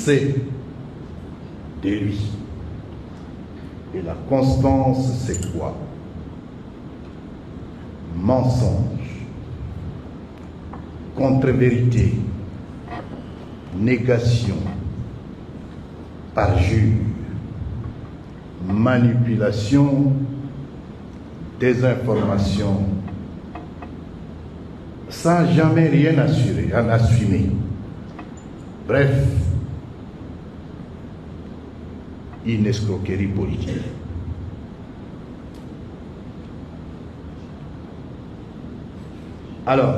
sait de lui. Et la constance, c'est quoi? Mensonge, contre-vérité, négation, parjure, manipulation, désinformation, sans jamais rien assurer, en assumer. Bref, une escroquerie politique. Alors,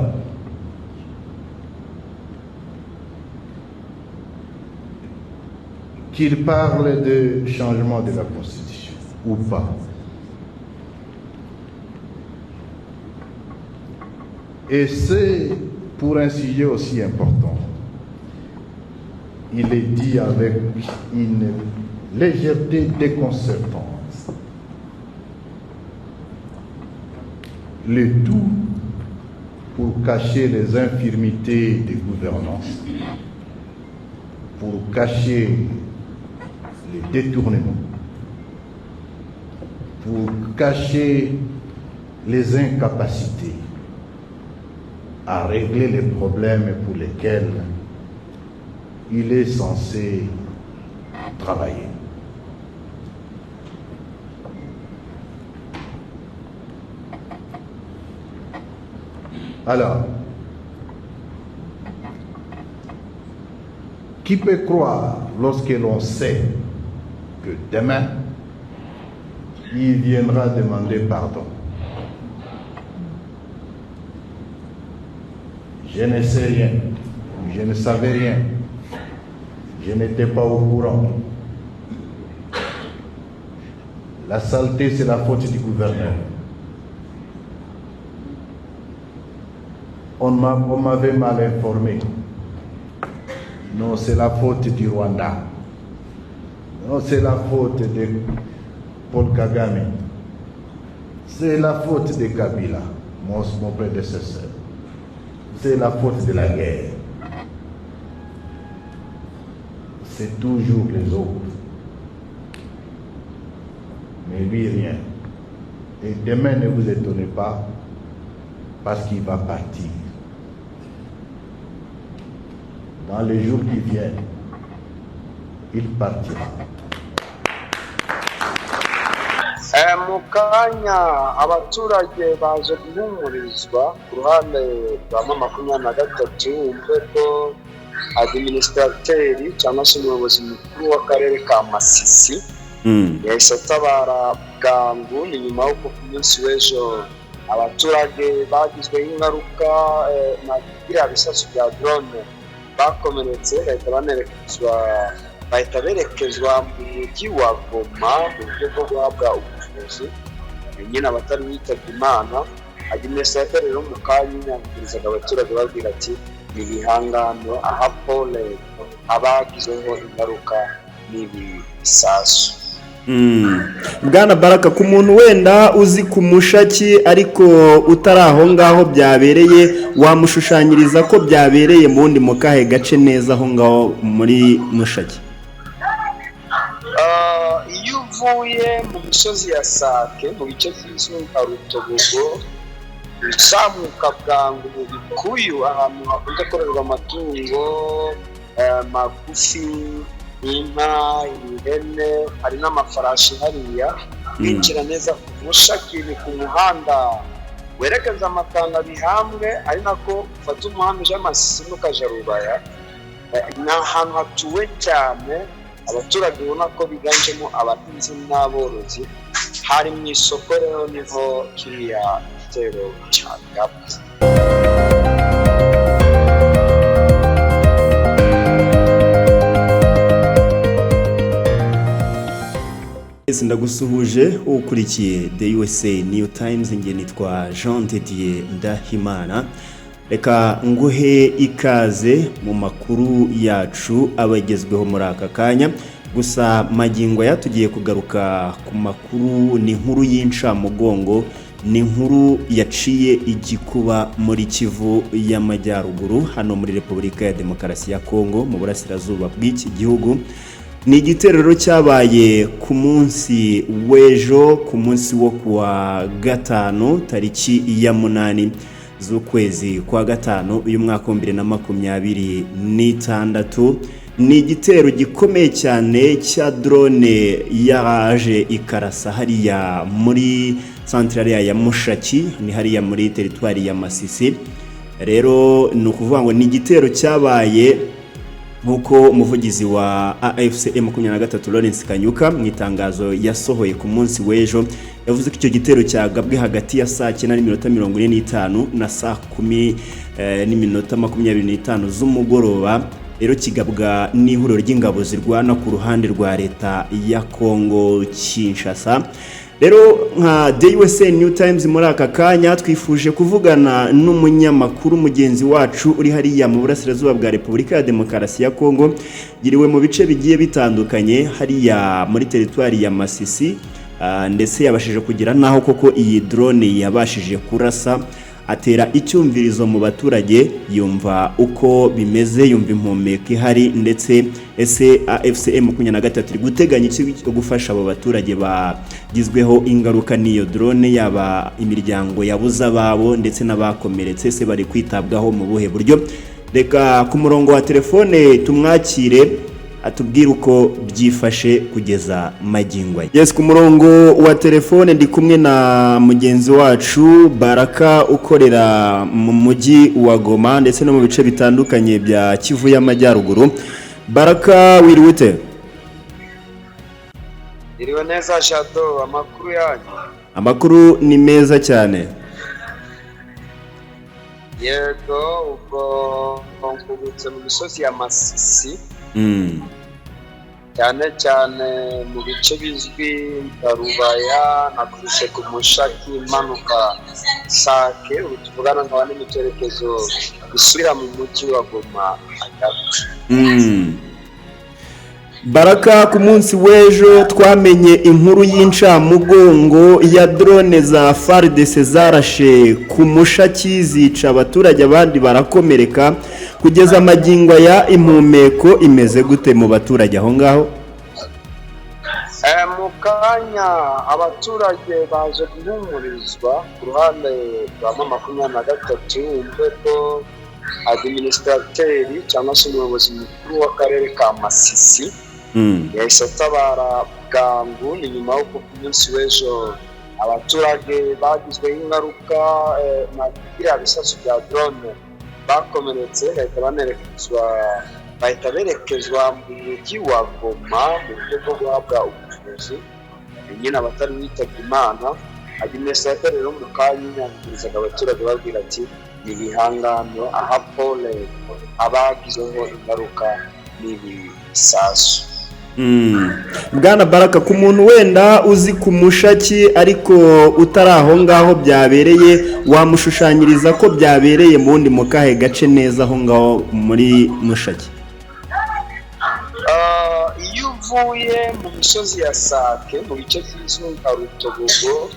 qu'il parle de changement de la Constitution ou pas, et c'est pour un sujet aussi important, il est dit avec une légèreté déconcertante. Le tout pour cacher les infirmités des gouvernances, pour cacher les détournements, pour cacher les incapacités à régler les problèmes pour lesquels il est censé travailler. Alors, qui peut croire lorsque l'on sait que demain, il viendra demander pardon? Je ne sais rien, je ne savais rien, je n'étais pas au courant. La saleté, c'est la faute du gouverneur. On m'avait mal informé. Non, c'est la faute du Rwanda. Non, c'est la faute de Paul Kagame. C'est la faute de Kabila, mon prédécesseur. C'est la faute de la guerre. C'est toujours les autres. Mais lui, rien. Et demain, ne vous étonnez pas, parce qu'il va partir. Dans les jours qui viennent, il partira. Mu kanya abaturage baje guhumurizwa ku ruhande rwa M23, wumve ko administrateur cyangwa se umuyobozi mukuru w'akarere ka Masisi yahise atabara bwangu. Ni nyuma y'uko ku munsi w'ejo abaturage bagizweho ingaruka na biriya bisasu bya drone bakomeretse, bahita berekezwa mu mujyi wa Goma mu buryo bwo guhabwa ubuvuzi. Nyine abatari bitabye Imana, administrateur rero mu kanya yabwirizaga abaturage babwira ati ni ibihangano aha pole abagizweho ingaruka n'ibi bisasu. Bwana Baraka, ku muntu wenda uzi ku Mushaki ariko utari aho ngaho byabereye, wamushushanyiriza ko byabereye mu wundi mu kahe gace neza aho ngaho muri Mushaki? Iyo uvuye mu misozi ya Sake mu bice by'izwi nka Rutobogo, uzamuka bwangu mu Bikuyu, ahantu hakunze kororerwa amatungo magufi, inka, ihene, hari n'amafarashi hariya. Winjira neza ku Mushaki ni ku muhanda werekeza Amatanga Bihambwe, ari nako ufata umuhanda uje Masisi n'ukaja Rubaya. Ni ahantu hatuwe cyane, abaturage ubona ko biganjemo abahinzi n'aborozi. Hari mu isoko rero niho kiriya gitero cyagabwe. Ndagusuhuje ukurikiye The USA New Times, nge nitwa Jean Didier Ndahimana. Reka nguhe ikaze mu makuru yacu abagezweho muri aka kanya. Gusa magingo aya tugiye kugaruka ku makuru, ni inkuru y'incamugongo Ni inkuru yaciye igikuba muri Kivu y'Amajyaruguru, hano muri Repubulika ya Demokarasi ya Kongo, mu burasirazuba bw'iki gihugu. Ni igitero cyabaye ku munsi w'ejo, ku munsi wo kuwa gatanu, tariki ya 8 z'ukwezi kwa gatanu uyu mwaka wa 2026. Ni igitero gikomeye cyane cya drone yaje ikarasa hariya muri santarariya ya Mushaki, ni hariya muri teritwari ya Masisi. Rero ni ukuvuga ngo ni igitero cyabaye nk'uko umuvugizi wa AFC M23, Lawrence Kanyuka, mu itangazo yasohoye ku munsi w'ejo yavuze ko icyo gitero cyagabwe hagati ya saa 9:45 na saa 10:25 z'umugoroba. Rero kigabwa n'ihuriro ry'ingabo zirwana ku ruhande rwa leta ya Kongo Kinshasa. Rero nka DUSA New Times, muri aka kanya twifuje kuvugana n'umunyamakuru mugenzi wacu uri hariya mu burasirazuba bwa Repubulika ya Demokarasi ya Kongo, giriwe mu bice bigiye bitandukanye hariya muri teritwari ya Masisi, ndetse yabashije kugira naho koko iyi drone yabashije kurasa, atera icyumvirizo mu baturage, yumva uko bimeze, yumva impumeko ihari. Ndetse ese AFC M23 iri guteganya iki cyo gufasha abo baturage bagizweho ingaruka n'iyo drone, yaba imiryango yabuze ababo ndetse n'abakomeretse? Se bari kwitabwaho mu buhe buryo? Reka ku murongo wa telefone tumwakire, atubwire uko byifashe kugeza magingo aya. Yes, ku murongo wa telefone ndi kumwe na mugenzi wacu Baraka, ukorera mu mujyi wa Goma ndetse no mu bice bitandukanye bya Kivu y'Amajyaruguru. Baraka, wiriwe ute? Iriwe neza Jado, amakuru yanyu? Amakuru ni meza cyane. Yego, ubwo nkubutse mu misozi ya Masisi, cyane cyane mu bice bizwi nka Rubaya na Kurushe ku Mushaki, imanuka Sake. Ubu tuvugana nkaba ni mu cyerekezo gisubira mu mujyi wa Goma hagati. Baraka, ku munsi w'ejo twamenye inkuru y'incamugongo ya drone za FARDC zarashe ku Mushaki, zica abaturage, abandi barakomereka. Kugeza amagingo aya impumeko imeze gute mu baturage aho ngaho? Mu kanya abaturage baje guhumurizwa ku ruhande rwa M23. Wumve ko administrateur cyangwa se umuyobozi mukuru w'akarere ka Masisi yahise atabara bwangu. Ni nyuma y'uko ku munsi w'ejo abaturage bagizweho ingaruka na biriya bisasu bya drone bakomeretse, bahita banerekezwa, bahita berekezwa mu mujyi wa Goma mu buryo bwo guhabwa ubuvuzi nyine abatari bitabye Imana. Administrateur rero mu kanya yahumurizaga abaturage, babwira ati ni ibihangano, aha pole abagizweho ingaruka n'ibi bisasu. Bwana Baraka, ku muntu wenda uzi ku Mushaki ariko utari aho ngaho byabereye, wamushushanyiriza ko byabereye mu wundi mu kahe gace neza aho ngaho muri Mushaki? Iyo uvuye mu misozi ya Sake, mu bice bizwi nka Rutobogo,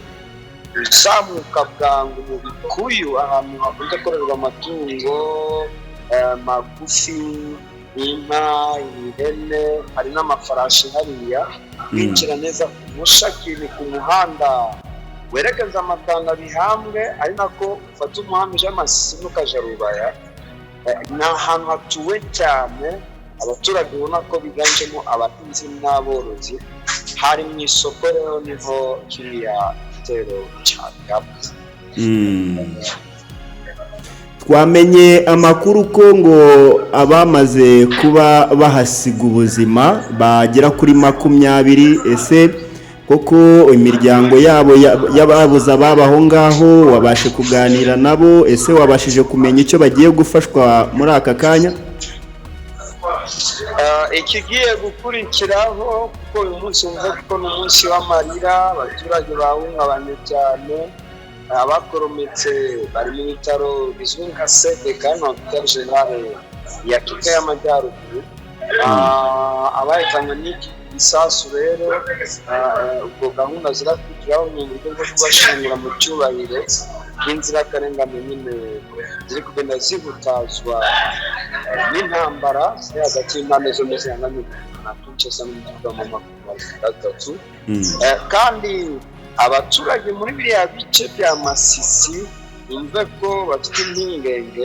uzamuka bwangu mu Bikuyu, ahantu hakunze kororerwa amatungo magufi, inka, ihene, hari n'amafarashi hariya. Winjira neza ku Mushaki ni ku muhanda werekeza Amatanga Bihambwe, ari nako ufata umuhanda uje Amasisi ukaja Rubaya. Ni ahantu hatuwe cyane, abaturage ubona ko biganjemo abahinzi n'aborozi. Hari mu isoko rero, niho kiriya gitero cyagabwe. Twamenye amakuru ko ngo abamaze kuba bahasiga ubuzima bagera kuri 20. Ese koko imiryango yabo y'ababuze ababo aho ngaho wabashe kuganira nabo? Ese wabashije kumenya icyo bagiye gufashwa muri aka kanya? Ikigiye gukurikiraho, kuko uyu munsi wumva ko ni umunsi w'amarira, abaturage bahungabanye cyane, abakorometse bari mu bitaro bizwi nka CDK, Hôpital Général ya Kivu y'Amajyaruguru. Abahitanywe n'iki gisasu rero, ubwo gahunda zirakurikiraho ni uburyo bwo kubashyingura mu cyubahiro bw'inzirakarengane nyine ziri kugenda zihutazwa n'intambara ziri hagati y'impande zombi zihanganye na Kinshasa n'umutwe wa 23. Kandi abaturage muri biriya bice bya Masisi bumve ko bafite impungenge,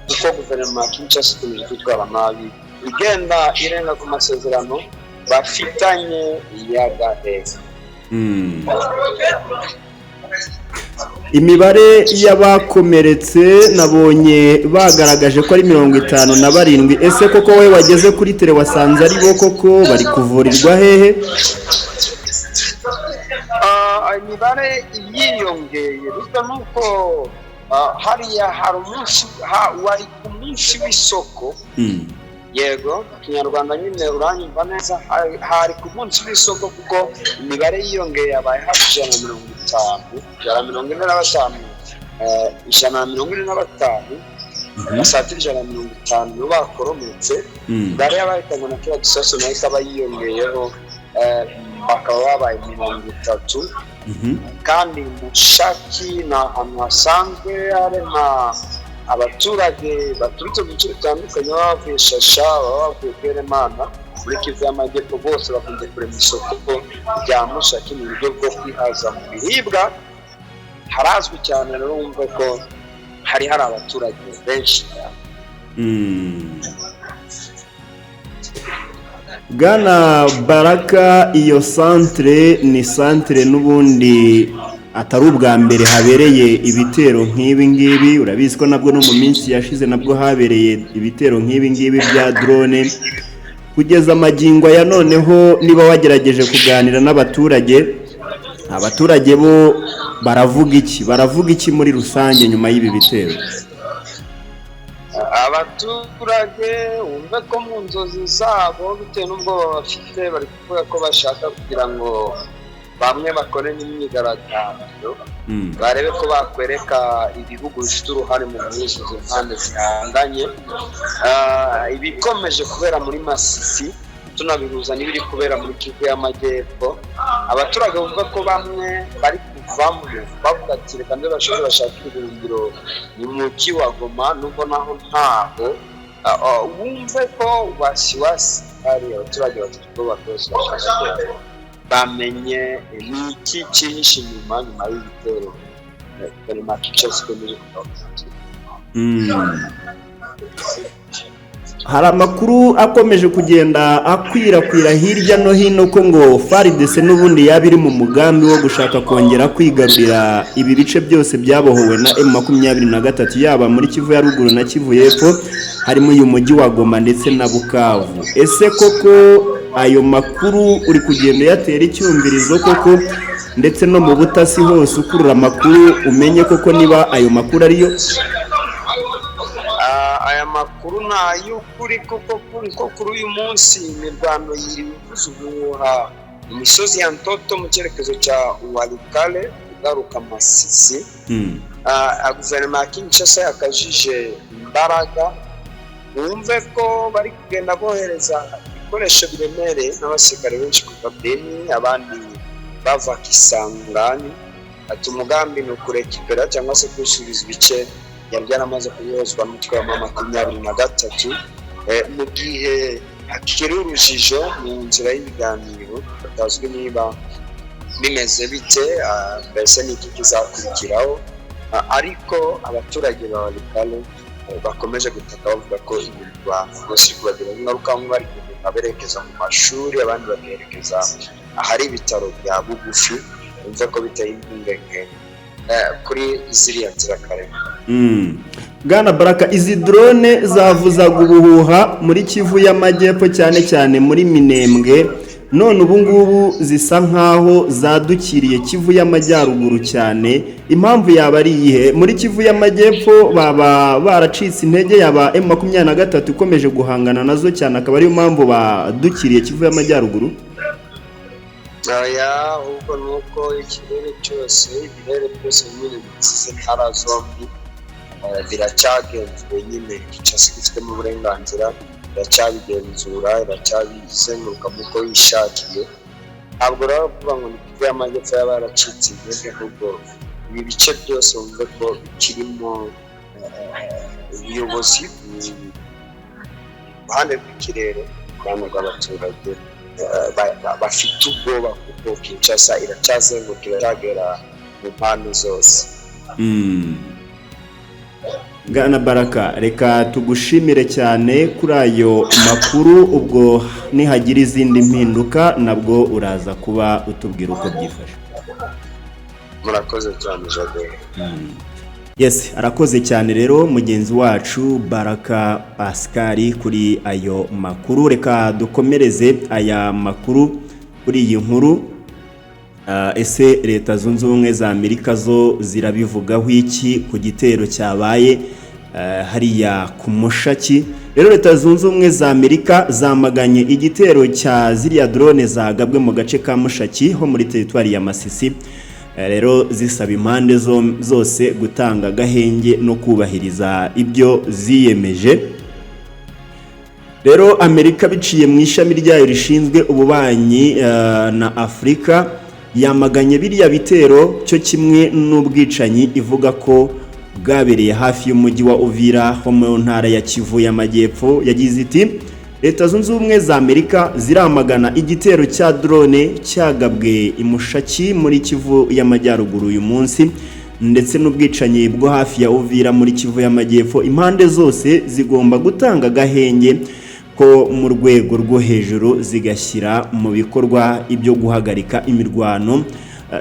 kuko guverinoma ya Kinshasa ikomeje kwitwara nabi, igenda irenga ku masezerano bafitanye ya gaheza. Imibare y'abakomeretse nabonye bagaragaje ko ari 57. Ese koko wowe wageze kuri terrain wasanze ari bo koko? Bari kuvurirwa hehe? Imibare yiyongeye bitewe n'uko hariya hari umunsi wari ku munsi w'isoko. Yego, mu Kinyarwanda nyine uranyumva neza, hari ku munsi w'isoko, kuko imibare yiyongeye yabaye hafi 150, 145, 145, basatira 150 nibo bakorometse. Imibare y'abahitanywe na kiriya gisasu nayo ikaba yiyongeyeho, bakaba babaye 30. Kandi Mushaki ni ahantu hasanzwe harema abaturage baturutse mu bice bitandukanye, baba bavuye Shasha, baba bavuye Bweremana muri Kivu y'Amajyepfo, bose bakunze kurema isoko rya Mushaki mu buryo bwo kwihaza mu biribwa. Harazwi cyane rero, wumve ko hari abaturage benshi cyane. Bwana Baraka, iyo santere ni santere n'ubundi atari ubwa mbere habereye ibitero nk'ibi ngibi. Urabizi ko nabwo no mu minsi yashize nabwo habereye ibitero nk'ibi ngibi bya drone. Kugeza amagingo ya noneho, niba wagerageje kuganira n'abaturage, abaturage bo baravuga iki? Baravuga iki muri rusange nyuma y'ibi bitero? Abaturage wumve ko mu nzozi zabo, bitewe n'ubwoba bafite, bari kuvuga ko bashaka kugira ngo bamwe bakore n'imyigaragambyo, barebe ko bakwereka ibihugu bifite uruhare mu guhuza izo mpande zihanganye. Ibikomeje kubera muri Masisi tunabihuza n'ibiri kubera muri Kivu y'Amajyepfo, abaturage bavuga ko bamwe bari kuvamo bavuga ati reka nde bashobore bashake ubuhungiro mu mujyi wa Goma, nubwo naho ntaho. Wumve ko wasiwasi hari abaturage bafite ubwoba bwose, bashaka kugira ngo bamenye ni iki cyihishe inyuma nyuma y'ibitero guverinoma ya Kinshasa ikomeje kugaba. Hari amakuru akomeje kugenda akwirakwira hirya no hino ko ngo FARDC n'ubundi yaba iri mu mugambi wo gushaka kongera kwigarurira ibi bice byose byabohowe na M23, yaba muri Kivu ya ruguru na Kivu y'Epfo, harimo uyu mujyi wa Goma ndetse na Bukavu. Ese koko ayo makuru uri kugenda uyatera icyumvirizo koko, ndetse no mu butasi hose ukurura amakuru umenye koko niba ayo makuru ariyo? Aya makuru ni ay'ukuri, kuko kuri uyu munsi imirwano yiriwe ivuza ubuhuha mu misozi ya Ntoto mu cyerekezo cya Walikale ugaruka Masisi. Guverinoma ya Kinshasa yakajije imbaraga, wumve ko bari kugenda bohereza ibikoresho biremereye n'abasirikare benshi kuva Beni, abandi bava Kisangani. Ati umugambi ni ukurekipera cyangwa se kwisubiza ibice byari byaramaze kuyohozwa n'umutwe wa 23, mu gihe hakiri urujijo mu nzira y'ibiganiro, batazwi niba bimeze bite, mbese ni iki kizakurikiraho. Ariko abaturage ba Walikale bakomeje gutaka bavuga ko imirwano rwose iri kubagiraho ingaruka, bamwe bari kugenda berekeza mu mashuri, abandi bakerekeza ahari ibitaro bya bugufi. Bumve ko biteye impungenge kuri ziriya nzirakarengane. Bwana Baraka, izi drone zavuzaga ubuhuha muri Kivu y'Amajyepfo, cyane cyane muri Minembwe, none ubu ngubu zisa nkaho zadukiriye Kivu y'Amajyaruguru cyane. Impamvu yaba ari iyihe? Muri Kivu y'Amajyepfo baba baracitse intege, yaba M23 ikomeje guhangana nazo cyane, akaba ariyo mpamvu badukiriye Kivu y'Amajyaruguru? Oya, ahubwo ni uko ikirere cyose, ibirere byose nyine bigize intara zombi, biracyagenzwe nyine, Kinshasa ifitemo uburenganzira. Iracyabigenzura, iracyabizenguruka uko yishakiye. Ntabwo rero kuvuga ngo ni Kivu y'Amajyepfo yaba yaracitse intege, ahubwo ibi bice byose wumve ko bikirimo ubuyobozi mu ruhande rw'ikirere, ku ruhande rw'abaturage bafite ubwoba, kuko Kinshasa iracyazenguruka, iracyagera mu mpande zose. Bwana Baraka, reka tugushimire cyane kuri ayo makuru. Ubwo nihagira izindi mpinduka nabwo uraza kuba utubwira uko byifashe. Murakoze cyane, Jado. Yes, arakoze cyane rero mugenzi wacu Baraka Pascal kuri ayo makuru. Reka dukomereze aya makuru kuri iyi nkuru. Ese Leta Zunze Ubumwe za Amerika zo zirabivugaho iki ku gitero cyabaye hariya ku Mushaki? Rero Leta Zunze Ubumwe za Amerika zamaganye igitero cya ziriya drone zagabwe mu gace ka Mushaki ho muri teritwari ya Masisi. Rero zisaba impande zose gutanga agahenge no kubahiriza ibyo ziyemeje. Rero Amerika, biciye mu ishami ryayo rishinzwe ububanyi na Afurika, yamaganye biriya bitero cyo kimwe n'ubwicanyi ivuga ko bwabereye hafi y'umujyi wa Uvira ho mu ntara ya Kivu y'Amajyepfo. Yagize iti: "Leta Zunze Ubumwe za Amerika ziramagana igitero cya drone cyagabwe i Mushaki muri Kivu y'Amajyaruguru uyu munsi, ndetse n'ubwicanyi bwo hafi ya Uvira muri Kivu y'Amajyepfo. Impande zose zigomba gutanga agahenge ko mu rwego rwo hejuru, zigashyira mu bikorwa ibyo guhagarika imirwano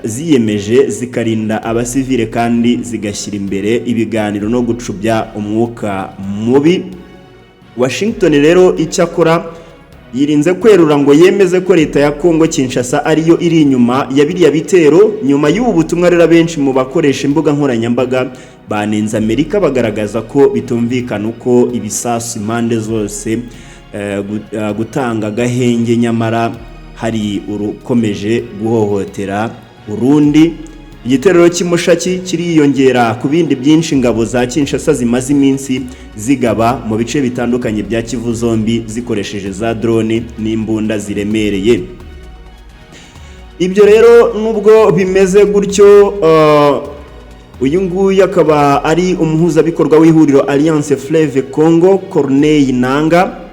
ziyemeje, zikarinda abasivile, kandi zigashyira imbere ibiganiro no gucubya umwuka mubi." Washington rero icyakora yirinze kwerura ngo yemeze ko leta ya Congo Kinshasa ariyo iri inyuma ya biriya bitero. Nyuma y'ubu butumwa rero, abenshi mu bakoresha imbuga nkoranyambaga banenze Amerika, bagaragaza ko bitumvikana uko ibisasu impande zose gutanga agahenge nyamara hari urukomeje guhohotera urundi. Igitero cy'imushaki kiriyongera ku bindi byinshi ingabo za Kinshasa zimaze iminsi zigaba mu bice bitandukanye bya Kivu zombi, zikoresheje za drone n'imbunda ziremereye. Ibyo rero nubwo bimeze gutyo, uyu nguyu akaba ari umuhuzabikorwa w'ihuriro Alliance Fleuve Congo, Corneille Nanga.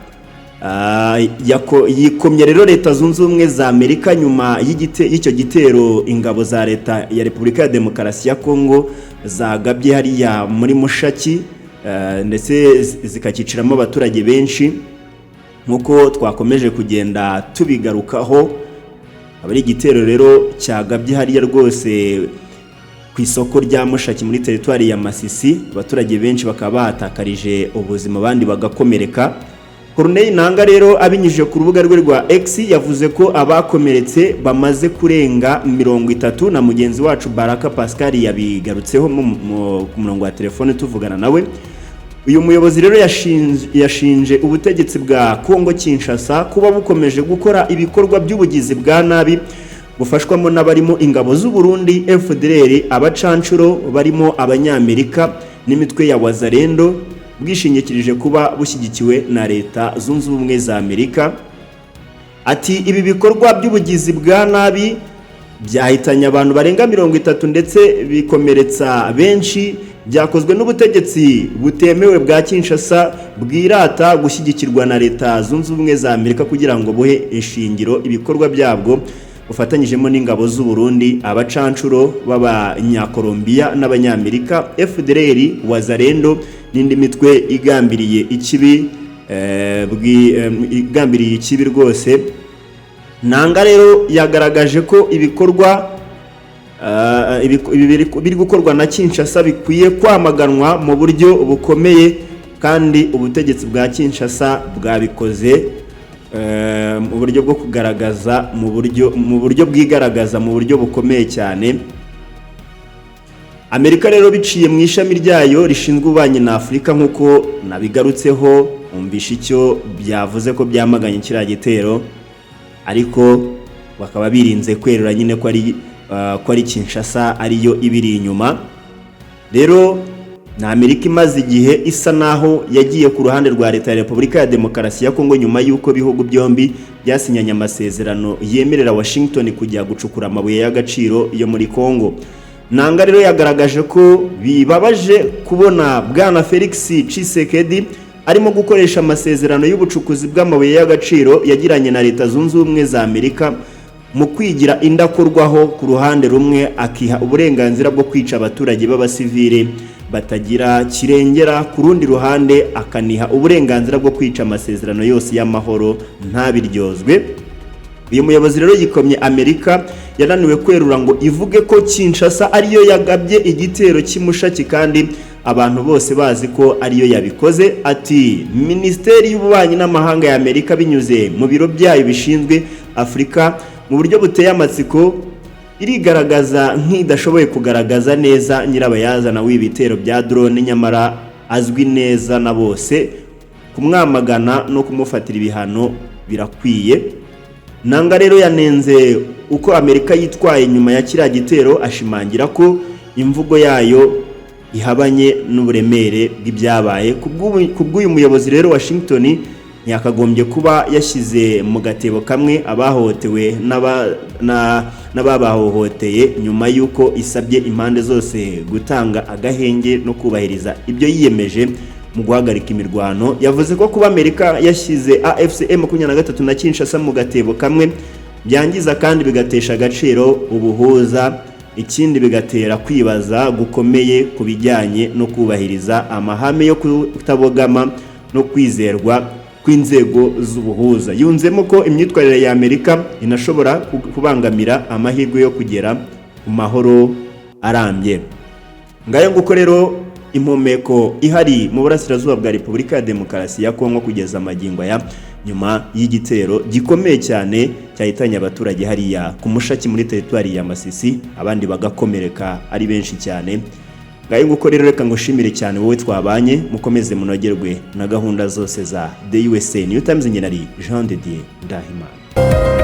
Yikomye rero Leta Zunze Ubumwe za Amerika nyuma y'icyo gitero ingabo za leta ya Repubulika ya Demokarasi ya Congo zagabye hariya muri Mushaki, ndetse zikakiciramo abaturage benshi nk'uko twakomeje kugenda tubigarukaho. Aba ari igitero rero cyagabye hariya rwose ku isoko rya Mushaki muri teritwari ya Masisi, abaturage benshi bakaba bahatakarije ubuzima, abandi bagakomereka. Corneille Nanga rero, abinyujije ku rubuga rwe rwa X, yavuze ko abakomeretse bamaze kurenga 30, na mugenzi wacu Baraka Pascal yabigarutseho ku murongo wa telefone tuvugana nawe. Uyu muyobozi rero yashinje ubutegetsi bwa Congo Kinshasa kuba bukomeje gukora ibikorwa by'ubugizi bwa nabi bufashwamo n'abarimo ingabo z'u Burundi, FDLR, abacanshuro barimo Abanyamerika n'imitwe ya Wazalendo, bwishingikirije kuba bushyigikiwe na Leta Zunze Ubumwe za Amerika. Ati: "Ibi bikorwa by'ubugizi bwa nabi byahitanye abantu barenga 30 ndetse bikomeretsa benshi, byakozwe n'ubutegetsi butemewe bwa Kinshasa bwirata gushyigikirwa na Leta Zunze Ubumwe za Amerika kugira ngo buhe ishingiro ibikorwa byabwo bufatanyijemo n'ingabo z'u Burundi, abacanshuro b'Abanyakolombiya n'Abanyamerika, FDLR, Wazalendo n'indi mitwe igambiriye ikibi igambiriye ikibi rwose." Nanga rero yagaragaje ko ibikorwa ibi biri gukorwa na Kinshasa bikwiye kwamaganwa mu buryo bukomeye, kandi ubutegetsi bwa Kinshasa bwabikoze mu buryo bwo kugaragaza mu buryo bwigaragaza mu buryo bukomeye cyane. Amerika rero, biciye mu ishami ryayo rishinzwe ububanyi na Afurika, nk'uko nabigarutseho, umvisha icyo byavuze ko byamaganye kiriya gitero, ariko bakaba birinze kwerura nyine ko ari Kinshasa ariyo ibiri inyuma. Rero Ni Amerika imaze igihe isa naho yagiye ku ruhande rwa Leta ya Repubulika ya Demokarasi ya Kongo, nyuma y'uko ibihugu byombi byasinyanye amasezerano yemerera Washington kujya gucukura amabuye y'agaciro yo muri Kongo. Nanga rero yagaragaje ko bibabaje kubona Bwana Felix Tshisekedi arimo gukoresha amasezerano y'ubucukuzi bw'amabuye y'agaciro yagiranye na Leta Zunze Ubumwe za Amerika mu kwigira indakorwaho ku ruhande rumwe, akiha uburenganzira bwo kwica abaturage b'abasivile batagira kirengera, ku rundi ruhande akaniha uburenganzira bwo kwica amasezerano yose y'amahoro ntabiryozwe. Uyu muyobozi rero yikomye Amerika yananiwe kwerura ngo ivuge ko Kinshasa ariyo yagabye igitero cy'imushaki, kandi abantu bose bazi ko ariyo yabikoze. Ati: "Minisiteri y'Ububanyi n'Amahanga ya Amerika, binyuze mu biro byayo bishinzwe Afurika, mu buryo buteye amatsiko irigaragaza nk'idashoboye kugaragaza neza nyirabayazana w'ibitero bya drone, nyamara azwi neza na bose. Kumwamagana no kumufatira ibihano birakwiye." Nanga rero yanenze uko Amerika yitwaye nyuma ya kiriya gitero, ashimangira ko imvugo yayo ihabanye n'uburemere bw'ibyabaye. Ku bw'uyu muyobozi rero, Washington ntiyakagombye kuba yashyize mu gatebo kamwe abahohotewe n'ababahohoteye, nyuma y'uko isabye impande zose gutanga agahenge no kubahiriza ibyo yiyemeje mu guhagarika imirwano. Yavuze ko kuba Amerika yashyize AFC M23 na Kinshasa mu gatebo kamwe byangiza kandi bigatesha agaciro ubuhuza, ikindi bigatera kwibaza gukomeye ku bijyanye no kubahiriza amahame yo kutabogama no kwizerwa kw'inzego z'ubuhuza. Yunzemo ko imyitwarire ya Amerika inashobora kubangamira amahirwe yo kugera ku mahoro arambye. Ngayo nguko rero impumeko ihari mu burasirazuba bwa Repubulika ya Demokarasi ya Kongo kugeza amagingo aya, nyuma y'igitero gikomeye cyane cyahitanye abaturage hariya ku Mushaki muri teritwari ya Masisi, abandi bagakomereka ari benshi cyane. Ngayo nguko rero, reka ngushimire cyane wowe twabanye. Mukomeze munogerwe na gahunda zose za The USA New Times. Ngenari Jean de Dieu Ndahimana.